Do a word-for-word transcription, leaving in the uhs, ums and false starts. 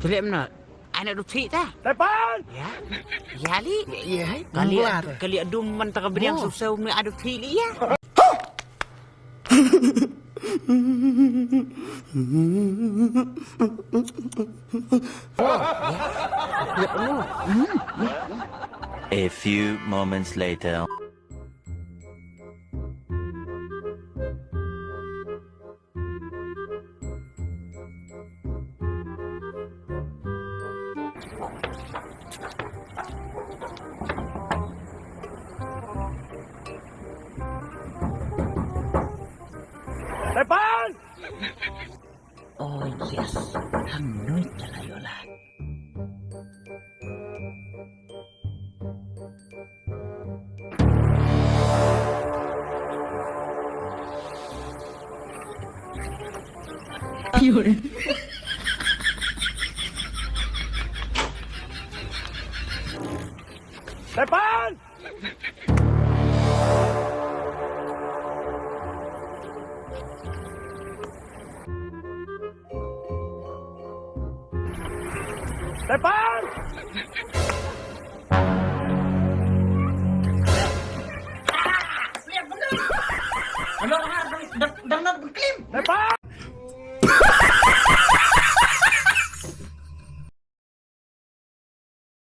Te leh mynno? Ai na duk thik ta. Tepan! Ya. Ya li. Ye hai. Kali, kali adum man ta ka bniang. Oh. Sew sew mynno ai duk thik li ya. Oh, ya. Ya, oh. Hmm, ya. A few moments later. Tepan! Oh yes, hangno ka la ïoh lad. Tepan! Tepan! Tepan!